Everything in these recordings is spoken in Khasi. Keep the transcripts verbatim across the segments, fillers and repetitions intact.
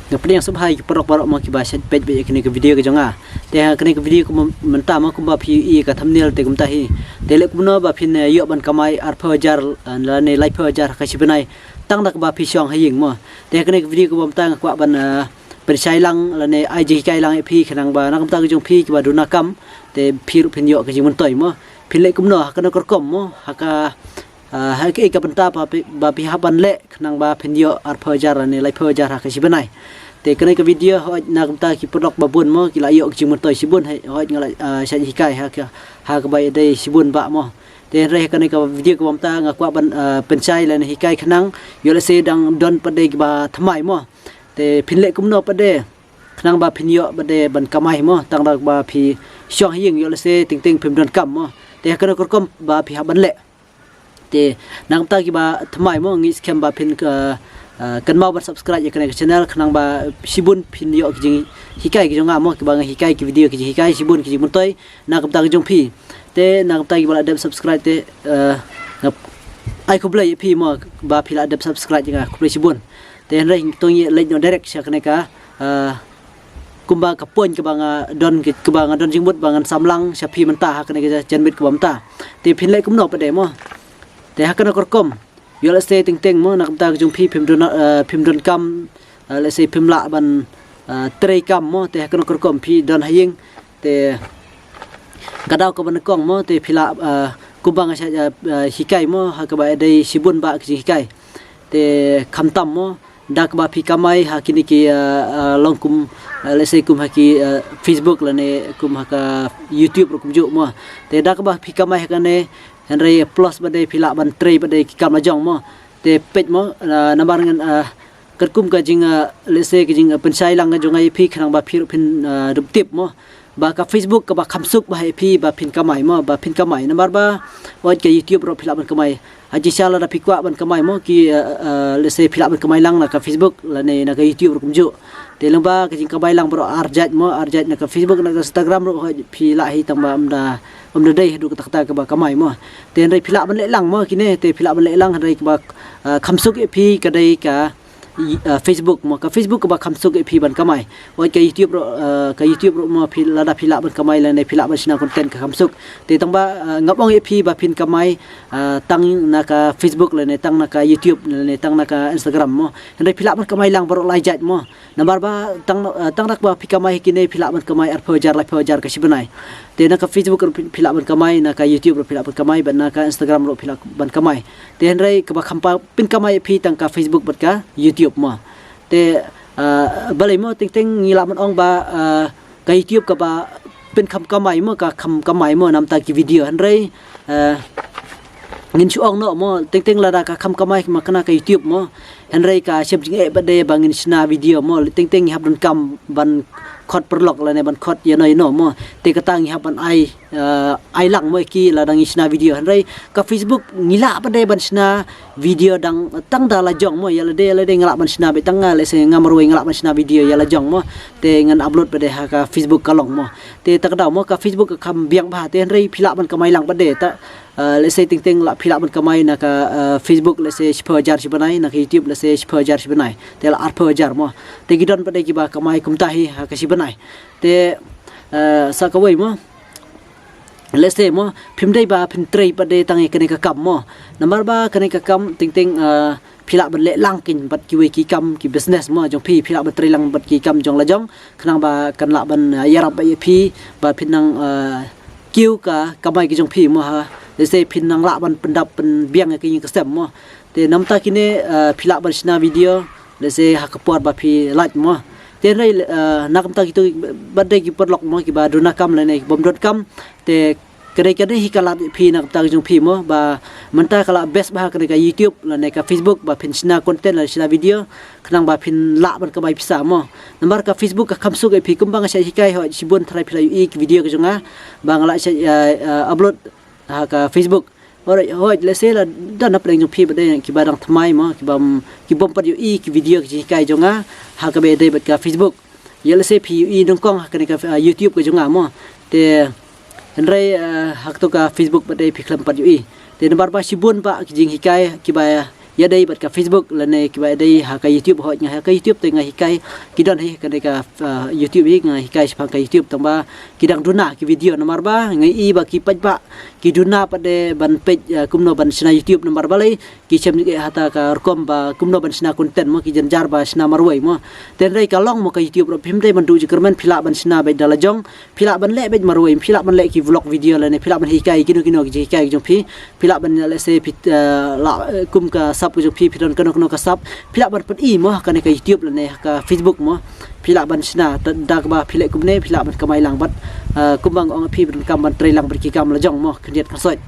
Nga pdiang sngewbha ïa ki paralok baroh mo kiba shait peit beit ïa kane ka video ka jong nga. Te ha kane ka video kumba mynta mo kumba phi ïohi ka thumbnail te kumta hi. Te leh kumno ba phin, eh, ïoh ban kamai arphew hajar, eh, lane laiphew hajar ha ka shi bnai tang da kaba phi shong ha ïing mo. Te ha kane ka video kumba mynta nga kwah ban, eh, pynshai lang lane ai jinghikai lang ïa phi khnang ba na ka bynta ka jong phi kiba duna kam te phi ruh phin ïoh ka jingmyntoi mo. Phin leh kumno ha kano ka rukom mo ha ka, ah, ha kaei ka bynta ba phi, ba phi hap ban leh khnang ba phin ïoh arphew hajar lane laiphew hajar ha ka shi bnai. Te kane ka video hooid na ka bynta ki paralok ba bun mo ki la ïoh ka jingmyntoi shibun, hooid nga la, ah, shait hikai ha ka, ha kaba ïadei shibun bah mo. Te hynrei ha kane ka video kaba mynta nga kwah ban, ah, pynshai lane hikai khnang ïoh lehse dang don pat de kiba thymmai mo. Te phin leh kumno pat de khnang ba phin ïoh pat de ban kamai mo tang da ba phi shong ha ïing ïoh lehse teng teng phim don kam mo. Te ha kano ka rukom ba phi hap ban leh. Te na ka bynta kiba thymmai mo ngi skhem ba phin ka, ah, kynmaw ban subscribe ïa kane ka channel khnang ba shibun phin ïoh ki jinghikai ki jong nga mo kiba nga hikai ki video ki jinghikai shibun ki jingmyntoi na ka bynta ka jong phi. Te na ka bynta kiba la dep subscribe te, ah, nga ai khublei ïa phi mo ba phi la dep subscribe ïa nga khublei shibun. Te hynrei to ngin leit noh direct sha kane ka, ah, kumba ka point kaba nga don ki, kaba nga don jingmut ba ngan samlang sha phi mynta ha kane ka janmiet kaba mynta. Te phin leh kumno pat de mo. Te ha kano ka rukom ïoh lehse teng teng mo na ka bynta ka jong phi phim don, eh, phim don kam, eh, lehse phim lah ban, eh, trei kam mo te ha kano ka rukom phi don ha ïing. Te ka daw kaba nyngkong mo te phi lah, eh, kumba nga shait, eh, eh, hikai mo ha kaba ïadei shibun bah ki jinghikai. Te khamtam mo da kaba phi kamai ha kine ki, ah, ah, long kum, ah, lehse kum ha ki, ah, Facebook lane kum ha ka YouTube ruh kumjuh mo. Te da kaba phi kamai ha kane hynrei plus pat de phi lah ban trei pat de ki kam la jong mo. Te peit mo, ah, namar ngan, ah, katkum ka jing, ah, lehse ka jing, ah, pynshai lang ka jong nga ïa phi khnang ba phi ruh phin, ah, dup tip mo. Ba ka Facebook kaba kham suk bha ïa phi ba phin kamai mo, ba phin kamai namar ba hooid ka YouTube ruh phi lah ban kamai. Ha jingshisha lada phi kwah ban kamai mo ki, eh, eh, lehse phi lah ban kamai lang na ka Facebook lane na ka YouTube ruh kumjuh. Te lyngba ka jingkamai lang baroh ar jait mo, ar jait na ka Facebook na ka Instagram ruh hooid phi lah hi tang ba ym da, ym da dei haduh katta katta kaba kamai mo. Te hynrei phi lah ban leh lang mo kine, te phi lah ban leh lang hynrei kaba, eh, kham suk ïa phi ka dei ka i, ah, Facebook mo, ka Facebook kaba kham suk ïa phi ban kamai. Hooid ka YouTube ruh, ah, ka YouTube ruh mo phi lada phi lah ban kamai lane phi lah ban shna content ka kham suk. Te tang ba, ah, ngam ong ïa phi ba phin kamai, ah, tang na ka Facebook lane tang na ka YouTube lane tang na ka Instagram mo. Hynrei phi lah ban kamai lang baroh lai jait mo. Namar ba tang, ah, tang da kaba phi kamai kine phi lah ban kamai arphew hajar laiphew hajar ka shi bnai. Te na ka Facebook ruh phi, phi lah ban kamai, na ka YouTube ruh phi lah ban kamai, bad na ka Instagram ruh phi lah ban kamai. Te hynrei kaba kham pynkamai ïa phi tang ka Facebook bad ka YouTube mo. Te, ah, balei mo teng teng ngi lah ban ong ba, ah, ka YouTube kaba pynkham kamai mo, ka kham kamai mo na ka bynta ki video hynrei, ah, ngin shu ong noh mo teng teng lada ka kham kamai ma kane ka YouTube mo. Hynrei ka shem jingeh pat de ba ngin shna video mo, teng teng ngi hap donkam ban khot paralok lane ban khot ïano ïano mo. Te kata ngi hap ban ai, eh, ai lang mo ïa ki lada ngi shna video. Hynrei ka Facebook ngi lah pat de ban shna video dang tang da la jong mo, ïa lade ïa lade nga lah ban shna beit tang nga, lehse nga marwei nga lah ban shna video ïa la jong mo. Te ngan upload pat de ha ka Facebook ka long mo. Te ta ka daw mo ka Facebook ka kham biang bha te hynrei phi lah ban kamai lang pat de ta, eh, lehse teng teng lah phi lah ban kamai na ka, eh, Facebook lehse shiphew hajar shi bnai, na ka YouTube lehse shiphew hajar shi bnai. Te lah arphew hajar mo. Te ki don pat de kiba kamai kumta hi ha ka shi bnai. Te, eh, sa kawei mo. Lehse mo, phim dei ba phin trei pat de tang ïa kane ka kam mo. Namar ba kane ka kam teng teng, eh, phi lah ban leh lang keiñ bad kiwei ki kam ki business mo jong phi, phi lah ban trei lang bad ki kam jong la jong khnang ba kan lah ban, eh, ïarap ïa phi ba phin nang, eh, kiew ka kamai ka jong phi mo ha. Lehse phin nang lah ban pyndap pynbiang ïa ka ïing ka sem mo. Te na ka bynta kine, eh, phi lah ban shna video lehse ha ka por ba phi lait mo. Te hynrei, eh, na ka bynta kito pat de ki paralok mo kiba duna kam lane ki bym don kam. Te ka dei ka dei hi ka lad ïa phi na ka bynta ka jong phi mo ba mynta ka lah best bha kane ka YouTube lane ka Facebook ba phin shna content lane shna video khnang ba phin lah ban kamai pisa mo. Namar ka Facebook ka kham suk ïa phi kumba nga shait hikai hooid shibun tharai phi la ïohi ki video ka jong nga ba nga lah shait, eh, eh, upload ha ka Facebook. Hooid, hooid lehse la don na pdeng jong phi pat de kiba dang thymmai mo, kiba, ki bym pat ïohi ki video ki jinghikai jong nga ha kaba ïadei bad ka Facebook. Ïa lehse phi ïohi nyngkong ha kane ka, ah, YouTube ka jong nga mo. Te hynrei, ah, ha kato ka Facebook pat de phi khlem pat ïohi. Te namar ba shibun bah ki jinghikai kiba ïadei bad ka Facebook lane kiba ïadei ha ka YouTube. Hooid, nga ha ka YouTube te nga hikai, ki don hi kane ka, ah, YouTube hi, nga hikai shaphang ka YouTube, tang ba ki dang duna ki video, namar ba nga i ba ki paidbah ki duna pat de ban peit, ah, kumno ban shna YouTube, namar balei, ki shem jingeh hata ka rukom ba kumno ban shna content mo, ki jynjar ba shna marwei mo. Te hynrei ka long mo ka YouTube ruh, phim dei ban duh jingkyrmen, phi lah ban shna beit da la jong, phi lah ban leh beit marwei, phi lah ban leh ki vlog video lane phi lah ban hikai kino kino ki jinghikai ki jong phi, phi lah ban leh se phi, eh, lah, eh, kum ka sap ki jong phi, phi don kano kano ka sap, phi lah ban pyni mo ha kane ka YouTube lane ha ka Facebook mo, phi lah ban shna da, da kaba phi leh kumne phi lah ban kamai lang bad, eh, kumba nga ong, phi pyndonkam ban trei lang bad ki kam la jong mo, khyndiat kyrsoit.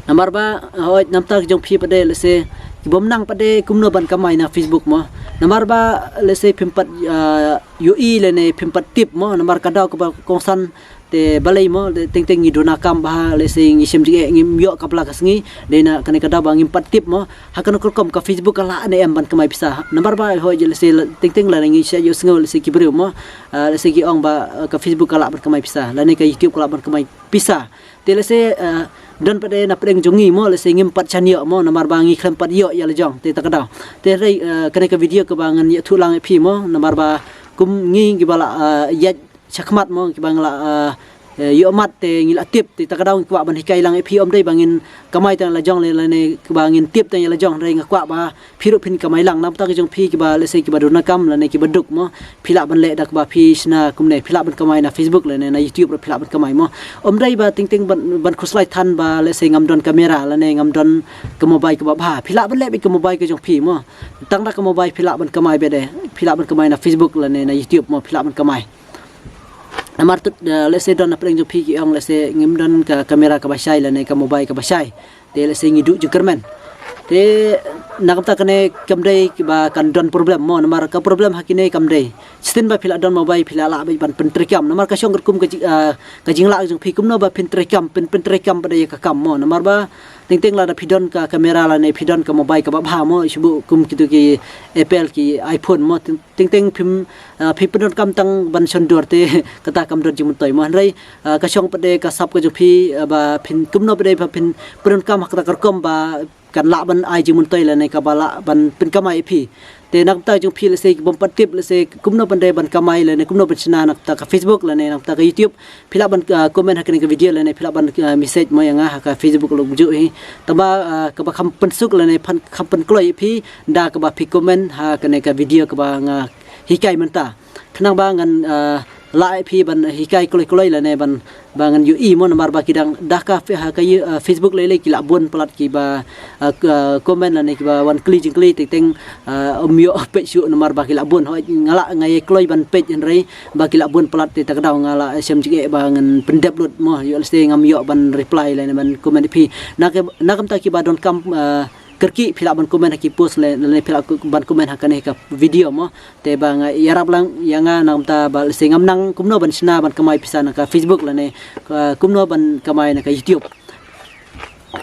Namar ba, hooid, namta ki jong phi pat de, lehse ki bym nang pat de kumno ban kamai na Facebook mo. Namar ba lehse phim pat, ah, ïohi lane phim pat tip mo, namar ka daw kaba kongsan te balei mo, teng teng ngi duna kam bha, lehse ngi shem jingeh, ngim ïoh ka bla ka sngi, dei na kane ka daw ba ngim pat tip mo ha kano ka rukom ka Facebook ka lah ne em ban kamai pisa. Namar ba hooid, lehse teng teng lada ngi shah ïohsngew lehse ki briew mo, ah, lehse ki ong ba, ah, ka Facebook ka lah ban kamai pisa lane ka YouTube ka lah ban kamai pisa. Te lehse, eh, don pat de na pdeng jong ngi mo, lehse ngim pat shaniah mo, namar ba ngi khlem pat ïoh ïa la jong, te ta ka daw. Te hynrei, eh, kane ka video kaba ngan ïathuh lang ïa phi mo, namar ba kum ngi kiba la, eh, ïaid shakhmat mo, kiba ngi la, eh, eh, ïoh mat te ngi la tip, te ta ka daw ngi kwah ban hikai lang ïa phi, ym dei ba ngin kamai tang la jong lane kaba ngin tip tang ïa la jong, hynrei nga kwah ba phi ruh phin kamai lang, namta ki jong phi kiba lehse kiba duna kam lane kiba duk mo, phi lah ban leh da kaba phi shna kumne, phi lah ban kamai na Facebook lane na YouTube ruh phi lah ban kamai mo. Ym dei ba teng teng ban, ban khuslai than ba lehse ngam don kamera lane ngam don ka mobile kaba bha, phi lah ban leh beit ka mobile ka jong phi mo. Tang da ka mobile phi lah ban kamai beit de, phi lah ban kamai na Facebook lane na YouTube mo, phi lah ban kamai. Namar tut, eh, lehse don na pdeng jong phi ki ong lehse ngim don ka kamera kaba shai lane ka mobile kaba shai. Te lehse ngi duh jingkyrmen. Te na ka bynta kane kam dei kiba kan don problem mo, namar ka problem ha kine kam dei. Shisien ba phi la don mobile phi la lah beit ban pyntreikam. Namar ka shong katkum ka jing, ah, ka jinglah jong phi kumno ba pyntreikam, pyn, pyntreikam pat de ïa ka kam mo. Namar ba teng teng lada phi don ka kamera lane phi don ka mobile kaba bha mo, shu buh kum kito ki Apple ki iPhone mo, teng teng phim, ah, phi pyndonkam tang ban shon dur te kata kam don jingmyntoi mo. Hynrei, ah, ka shong pat de ka sap ka jong phi, ah, ba phin kumno pat de ba phin pyndonkam ha kata ka rukom ba kan lah ban ai jingmyntoi lane kaba lah ban pynkamai ïa phi. Te na ka bynta jong phi lehse ki bym pat tip lehse kumno ban dei ban kamai lane kumno ban shna na ka bynta ka Facebook lane na ka bynta ka YouTube, phi lah ban, ah, comment ha kane ka video lane phi lah ban, ah, message mo ïa nga ha ka Facebook ruh kumjuh hi. Tangba, ah, kaba kham pynsuk lane phan kham pynkloi ïa phi da kaba phi comment ha kane ka video kaba nga hikai mynta. Khnang ba ngan, ah, lah ïa phi ban hikai kloi kloi lane ban, ba ngan ïohi mo, namar ba ki dang da ka fe, ha ka ïa, ah, Facebook lei lei ki lah bun palat kiba, ah, k-, ah, comment lane kiba wan kylli jingkylli, teng teng, ah, ym ïoh peit shuh namar ba ki lah bun. Hooid, nga lah nga ïa kloi ban peit hynrei ba ki lah bun palat, te ta ka daw nga lah shem jingeh ba ngan pyndep lut mo, ïoh lehse ngam ïoh ban reply lane ban comment ïa phi. Na ka, na ka bynta kiba donkam, ah, kyrkieh phi lah ban comment ha ki post lane, lane phi lah ban comment ha kane ka video mo. Te ba nga ïarap lang ïa nga na ka bynta ba lehse ngam nang kumno ban shna ban kamai pisa na ka Facebook lane, ah, kumno ban kamai na ka YouTube.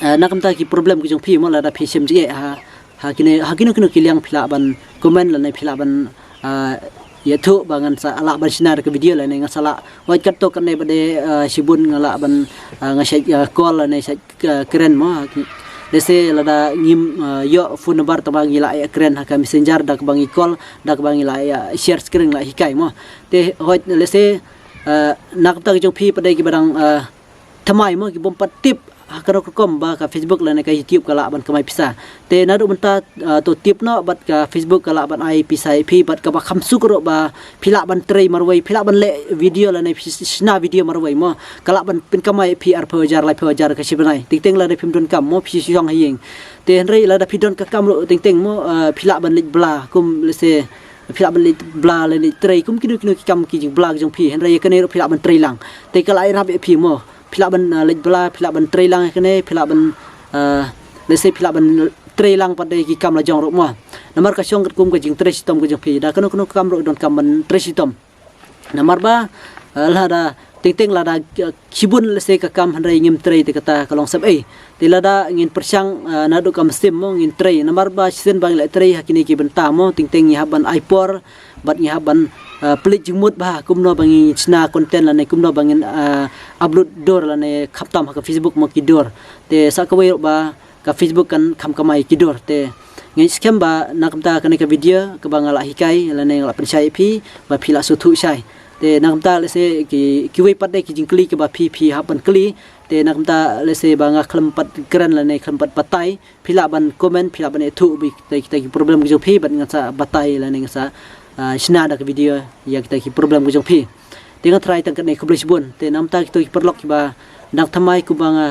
Ah, na ka bynta ki problem ki jong phi mo, lada phi shem jingeh ha, ha kine, ha kino kino ki liang phi lah ban comment lane phi lah ban, ah, ïathuh ba ngan sa lah ban shna da ka video lane ngan sa lah. Wat katto katne pat de, ah, shibun nga lah ban, ah, nga shait, ah, call lane shait, ah, kren mo. Lehse lada ngim, ah, ïoh phone number tangba ngi lah ïa kren ha ka Messenger da kaba ngi call, da kaba ngi lah ïa share screen lah hikai mo. Te hooid lehse, ah, na ka bynta ki jong phi pat de kiba dang, ah, thymmai mo, ki bym pat tip ha kano ka rukom ba ka Facebook lane ka YouTube ka lah ban kamai pisa. Te naduh mynta, ah, to tip noh bad ka Facebook ka lah ban ai pisa ïa phi bad kaba kham suk ruh ba phi lah ban trei marwei, phi lah ban leh video lane phi shna video marwei mo, ka lah ban pynkamai ïa phi arphew hajar laiphew hajar ka shi bnai. Teng teng lada phim donkam mo phi shong ha ïing. Te hynrei lada phi don ka kam ruh teng teng mo, ah, phi lah ban leit bla kum lehse phi lah ban leit bla lane leit trei kum kino kino ki kam ki jingbla ki jong phi, hynrei ïa kane ruh phi lah ban trei lang. Te ka lah ïarap ïa phi mo. Phi lah ban, ah, leit bla, phi lah ban trei lang ïa kane, phi lah ban, ah, lehse phi lah ban trei lang pat de ki kam la jong ruh mo. Namar ka shong katkum ka jingtrei shitom ka jong phi, da kano kano ka kam ruh donkam ban trei shitom. Namar ba, ah, lada teng teng lada, ah, shibun lehse ka kam hynrei ngim trei te kata ka long sep ei. Te lada ngin pyrshang, ah, naduh ka mynsiem mo ngin trei. Namar ba shisien ba ngi la trei ha kine ki bynta mo, teng teng ngi hap ban ai por bad ngi hap ban, ah, pynleit jingmut ba kumno ba ngin shna content lane kumno ba ngin, ah, upload dur lane khamtam ha ka Facebook mo ki dur. Te sa kawei ruh ba, ka Facebook kan kham kamai ki dur. Te nga ngeit skhem ba na kumta kane ka video kaba nga la hikai lane nga la pynshai ïa phi ba phi la sngewthuh shai. Te na kumta lehse ki kiwei pat de ki jingkylli kaba phi phi hap ban kylli. Te na kumta lehse ba nga khlem pat kren lane khlem pat batai, phi lah ban comment, phi lah ban ïathuh ba kita kita ki problem ki jong phi bad ngan sa batai lane ngan sa ah, shna da ka video ïa kita ki problem ki jong phi. Te nga tharai tang katne, khublei shibun. Te na kumta kito ki paralok kiba dang thymmai kumba nga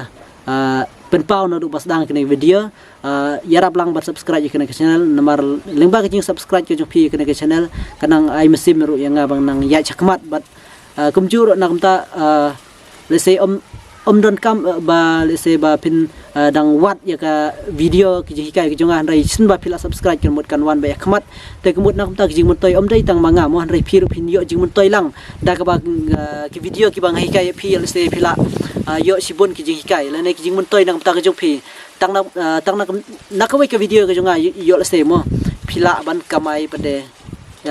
ah, pynpaw naduh ba sdang kane ka video, ah, ïarap lang ban subscribe ïa kane ka channel, namar lyngba ka jing subscribe ka jong phi ïa kane ka channel ka nang ai mynsiem ruh ïa nga ban nang ïaid shakhmat bad ah, kumjuh ruh na kumta ah, lehse ym ym donkam ah, ba lehse ba phin ah, dang wad ïa ka video ki jinghikai ki jong nga, hynrei shen ba phi la subscribe kan mut kan wan ba ïa khmat. Te ka mut na kumta ki jingmyntoi ym dei tang ma nga mo, hynrei phi ruh phin ïoh jingmyntoi lang da kaba ah, ki video kiba nga hikai ïa phi, lehse phi la ah, ïoh shibun ki jinghikai lane ki jingmyntoi na kumta ka jong phi. Tang na ah, tang na, na kawei ka video ka jong nga ïoh lehse mo phi lah ban kamai pat de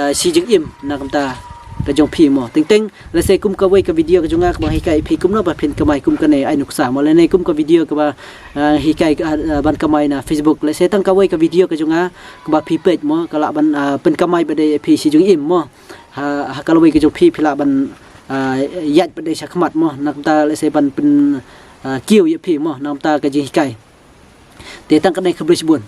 ah, shi jingim na kumta ka jong phi mo. Teng teng lehse kum kawei ka video ka jong nga kaba hikai phi kumno ba phin kamai kum kane ai nuksa mo, lane kum ka video kaba ah, hikai ah, ah, ban kamai na Facebook, lehse tang kawei ka video ka jong nga kaba phi peit mo ka lah ban ah, pynkamai pat de phi shi jingim mo. Ha ha ka lawei ka jong phi phi lah ban ah, ïaid pat de shakhmat mo, na kumta lehse ban pyn ah, kiew ïa phi mo na kumta ka jinghikai. Te tang katne, khublei shibun.